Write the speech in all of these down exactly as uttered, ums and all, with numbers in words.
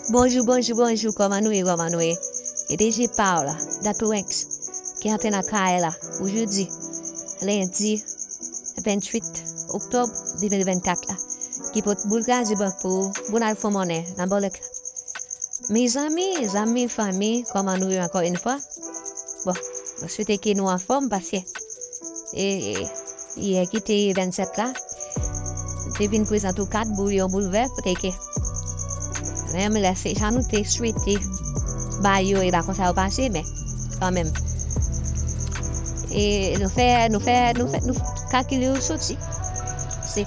Bonjou, bonjou, bonjou, kòman nou ye, kòman nou ye? E D J pa w la, Datorenks, ki antre nan kay la, pou jodi, lendi venntuit oktòb de mil vennkat la, ki pot boul kraze bank pou ou, pou n al fè monnen nan bòlèt la. Mezanmi, zanmi, fanmi, kòman nou ye ankò yon fwa? Bon, mwen swete ke nou anfòm paske, e, e, yè ki te vennsèt la, te vin prezante w kat boul, yon boul vè, poutèke menm lè se jan nou te swete ba yo, e pa konsa yo pase, men kanmenm. E nou fè, nou fè, nou fè, nou kalkile yo soti. Se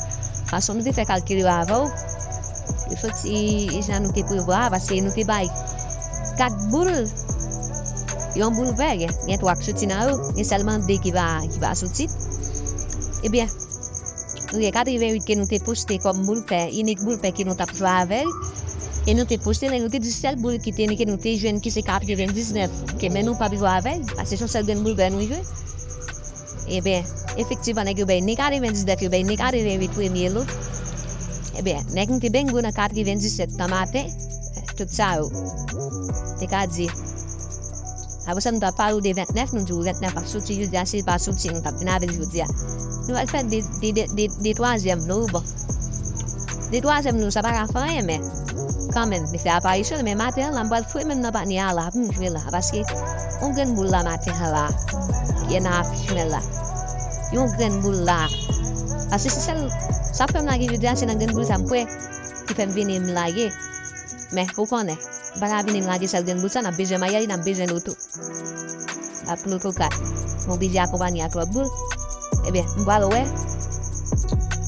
fason nou te fè kalkil yo avè w. Yo soti jan nou te prevwa, paske nou te bay kat boul, yon boul vè, gen, gen twa k soti nan yo, gen sèlman de ki pa, ki pa soti. Ebyen, nou gen katreventuit ke nou te poste kòm boul pè, inik boul pè ke nou t ap jwe avè l. E nou te poste l, e nou te di sèl boul ki te, ke nou te jwenn, ki se katrevendiznèf, ke men nou p ap jwe avè l, paske se yon sèl grenn boul pè nou jwe. Ebyen, efektivman, nèg yo bay ni katrevendiznèf, yo bay ni katreventuit premye lo. Ebyen, nèg m te bengo nan katrevendisèt nan maten, tout sa yo. Te ka di, apre sa, nou t ap pale w de vennèf, nou di w vennèf ap soti jodi a, si l pa soti, nou t ap vin avè l jodi a. Nou al fè de, de, de, de, de twazyèm lo, bon. De twazyèm lo, sa pa ka fè anyen, men kanmenm, li fè aparisyon l, men maten an la, m pral foure men m nan panye a la, pou m jwe la, paske yon grenn boul la maten an la, ki nan afich mwen la. Yon grenn boul la. Paske se sèl, sa fè m lage jodi a, se nan grenn boul sa m kwè, ki fè m vini m lage. Men, ou konnen, m pa ka vini m lage sèl grenn boul sa, n ap bezwen m ayè, n ap bezwen loto. Ak loto kat. M oblije akonpanye ak lòt boul. Ebyen, m pral wè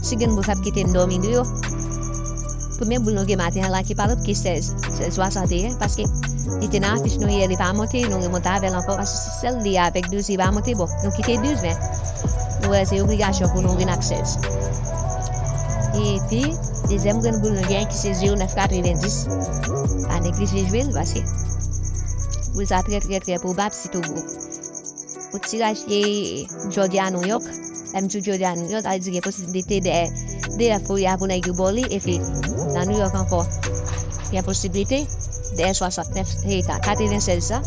si grenn boul sa ap kite m dòmi deyò. Premye boul nou gen maten an la ki pa lòt ke sèz, sèz swasanteyen, paske li te nan afich nou yè, li pa monte, nou remonte avè l ankò, paske se sèl li avèk douz, li pa monte, bon, nou kite douz, men nou wè se obligasyon pou nou vin ak sèz. Epi, dezyèm grenn boul nou gen ki se zewo nèf katrevendis. Pa neglije jwe l, paske boul sa trè, trè, trè pwobab, sitou pou, pou tiraj ki Jòdi a Nouyòk, lè m di w jòdi a Nouyòk, sa vle di gen posiblite de, de foli a pou nèg yo ba w li, epi nan Nouyòk ankò, gen posiblite de swasantnèf, e, ka-, katrevensèz sa.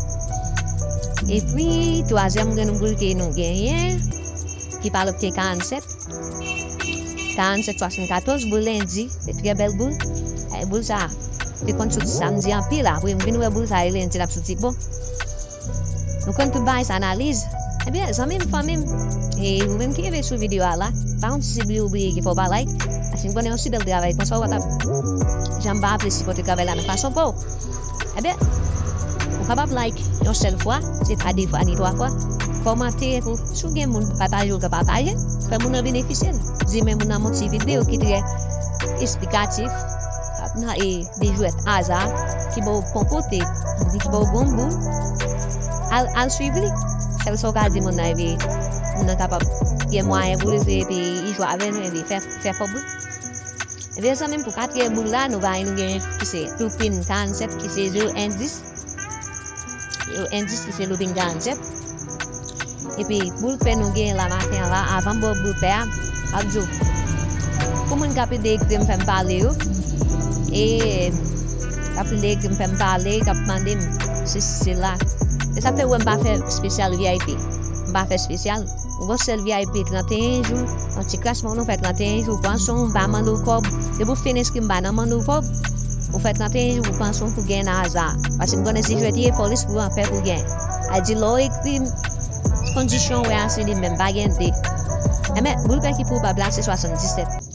Epi, twazyèm grenn boul ke nou genyen, ki pa lòt ke karannsèt, karannsèt swasannkatòz, boul lendi, se trè bèl boul. E, boul sa, te konn soti samdi anpil, apre m vin wè boul sa, e lendi l ap soti. Bon, nou konn tout bagay sa analiz. Ebyen, zanmi m, fanmi m, e ou menm ki rive sou videyo a la, pa yon ti bliye ou bliye ki fò w pa like, paske m konnen yon si bèl travay konsa ou pa t ap janm pa apresye sipòte travay la nan fason pa w. Ebyen, ou kapab like yon sèl fwa, se pa de fwa ni twa fwa. Kòmante pou, si w gen moun pou pataje, ou ka pataje, fè moun nan benefisye l. Di men moun nan yon ti videyo ki trè esplikatif, nan, e, de jwèt aza ki ba w bon kote, ki ba w bon boul, al, al swiv li. Sèl sa w ka di moun nan, epi moun nan kapab gen mwayen pou l jwe, epi li jwe avè nou, epi fè, fè fò boul. Ebyen, zanmi m, pou katriyèm boul la, nou bay, nou gen ki se loupin karannsèt, ki se zewo en dis. Zewo en dis, ki se loupin karannsèt. Epi, boul pè nou gen la maten an la, avan m ba w boul pè a, m ap di w, pou moun k ap ede ekri m, fè m pale yo, e k ap ede ekri m, fè m pale, k ap mande m sesi, sela. E sa fè w wè m pa fè espesyal V I P. M pa fè espesyal. Ou gon sèl V I P trannteyen jou, yon ti kras moun ou fè trannteyen jou, pran swen w, m pa mande w kòb. Depi w fin enskri m pa nan mande w kòb, ou fè trannteyen jou, ou pran swen w pou gen nan aza. Paske m konnen se jwèt ye, fò lespri w an pè pou gen. A di lè w ekri m, kondisyon w wè a se li menm, pa gen de. Enben, boul pè ki pou w pa plase swasanndisèt.